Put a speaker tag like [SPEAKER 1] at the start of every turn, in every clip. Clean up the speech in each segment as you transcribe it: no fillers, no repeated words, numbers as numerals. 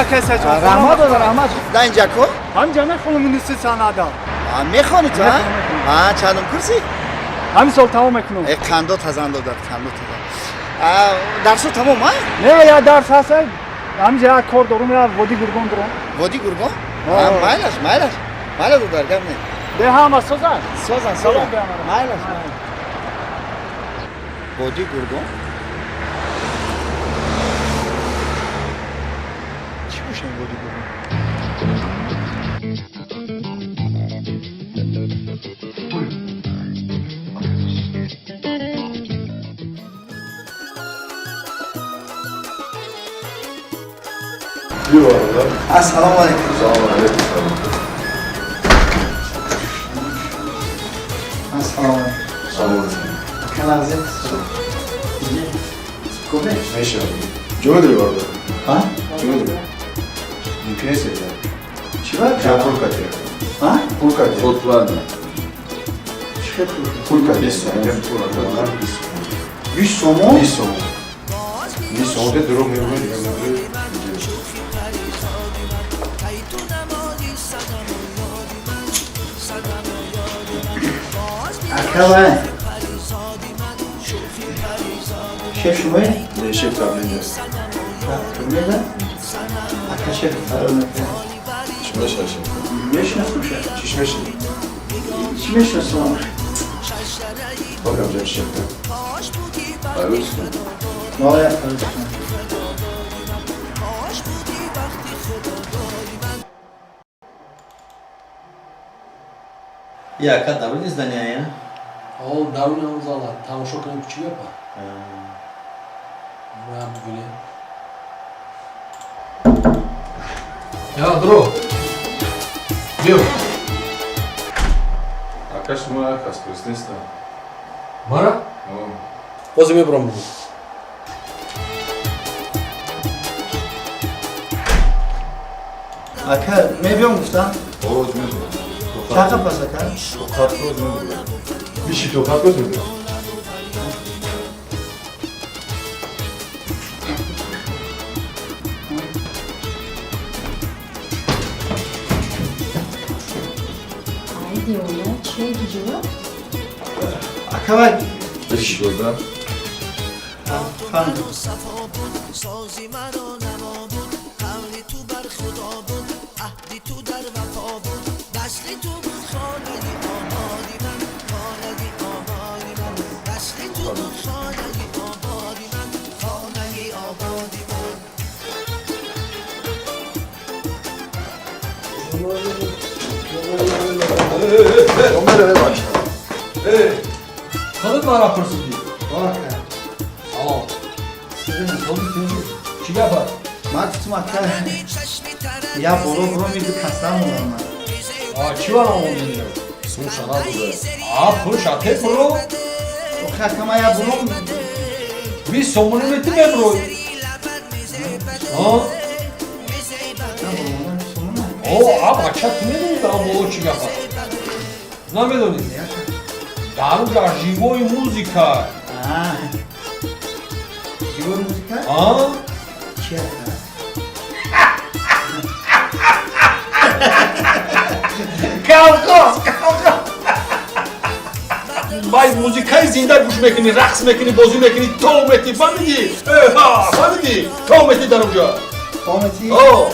[SPEAKER 1] Акай Саҷон.
[SPEAKER 2] Раҳмат дода, раҳмат. Да инҷа ко?
[SPEAKER 1] Ҳамҷа мехонам институт санъата.
[SPEAKER 2] Мехонӣ ту, а? Чандум курси?
[SPEAKER 1] Ҳамин сол тамом мекунам.
[SPEAKER 2] Э, қандо тазан додад, қандо тазан. Дарсо тамом, а?
[SPEAKER 1] Не, я дарс ҳаст. Ҳаминҷа як кор дорум, я Води Гургон дорум.
[SPEAKER 2] Води Гургон? Майлаш, майлаш. Майла додар, гап не.
[SPEAKER 1] Де ҳама созан?
[SPEAKER 2] Созан, созан. Майлаш, майлаш. Води Гургон? Чӣ боша ин Води Гургон? Ассалому алайкум.
[SPEAKER 3] Салому алайкум.
[SPEAKER 2] Ассалому алайкум.
[SPEAKER 3] Салому алайкум.
[SPEAKER 2] Каназе. Кубе?
[SPEAKER 3] Мешавад. Ҷой дори бародар?
[SPEAKER 2] А?
[SPEAKER 3] Ҷой дори? Мумкин нест это?
[SPEAKER 2] Чӣ ба?
[SPEAKER 3] Ҷа пул катия.
[SPEAKER 2] А?
[SPEAKER 3] Пул катия.
[SPEAKER 4] Худ ладно.
[SPEAKER 2] Чӣ хел пул?
[SPEAKER 3] Пул катия. 20 сомон. Пул катия.
[SPEAKER 2] 20 сомон?
[SPEAKER 3] 20 сомон. 20 сомон де дурӯғ мегӯӣ, дигар мегӯӣ.
[SPEAKER 2] Акавай. Шеф шумои?
[SPEAKER 3] Не, шеф правления аст.
[SPEAKER 2] Правления? Ака шеф фарор мекунад.
[SPEAKER 3] Чӣ мешавад шеф?
[SPEAKER 2] Мешинасам шеф.
[SPEAKER 3] Чиш мешинӣ?
[SPEAKER 2] Чӣ мешинасам?
[SPEAKER 3] Бакам ҷам шеф.
[SPEAKER 4] Фаррух.
[SPEAKER 2] Моя Фаррух.
[SPEAKER 5] Я, ака даруни здания, я?
[SPEAKER 6] О, даруни ҳам зала. Тамошо кунем, чӣ гапа? Ма бибинем. Я, дро. Биё.
[SPEAKER 3] Ака шумо як кас пурс нестам.
[SPEAKER 6] Мара? Ҳозир мебурам бугу.
[SPEAKER 2] Ака, мебиём гуфтам?
[SPEAKER 3] Боз мебурам.
[SPEAKER 2] Чақа пас, ака?
[SPEAKER 3] Тоқат боз мебурам. Биши тоқат боз мебурам.
[SPEAKER 7] Ай, девона, чӣ гиҷура?
[SPEAKER 2] Ака вай.
[SPEAKER 3] Биши дода.
[SPEAKER 2] Фаҳмидам.
[SPEAKER 6] Худат мара пурсидӣ.
[SPEAKER 2] Ака.
[SPEAKER 6] Салом. Чӣ гапа?
[SPEAKER 2] Ман гуфтам, ака, я боло буро миду касам монам.
[SPEAKER 6] А чӣ вара омадӣ?
[SPEAKER 4] Сумша надода.
[SPEAKER 6] А, пулша те буро?
[SPEAKER 2] Охи, ака, ман я буром.
[SPEAKER 6] 20 сомонӣ мети мебурой. А? О, а бача ту медонӣ дар боло чӣ гапа? Намедонӣ? Дар уҷа живой музыка.
[SPEAKER 2] Живой музыка?
[SPEAKER 6] А?
[SPEAKER 2] Чӣ, ака?
[SPEAKER 6] Колхоз, колхоз. Бай музикаи зинда гӯш мекунӣ, рақс мекунӣ, бозӣ мекунӣ, тов метӣ, фаҳмидӣ? Э, ҳа, фаҳмидӣ? Тов метӣ дар уҷа.
[SPEAKER 2] Тов метӣ?
[SPEAKER 6] О.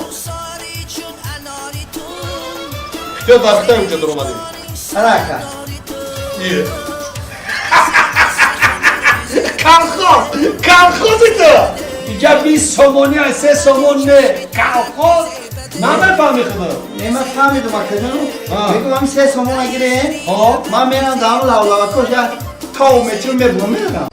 [SPEAKER 6] Хиёт дар хитай уҷа даромадем.
[SPEAKER 2] Ара, ака.
[SPEAKER 6] Е. Колхоз, колхози ту. Инҷа 20 сомонӣ ай 3 сомон не. Колхоз намефаҳми худо.
[SPEAKER 2] Не, ман фаҳмидам, акаҷон. Мегӯям, ҳамин 3 сомон агирем.
[SPEAKER 6] Хоб.
[SPEAKER 2] Ман мерам дар ҳамон лавлавакош як тов метим, мебурам, мерам.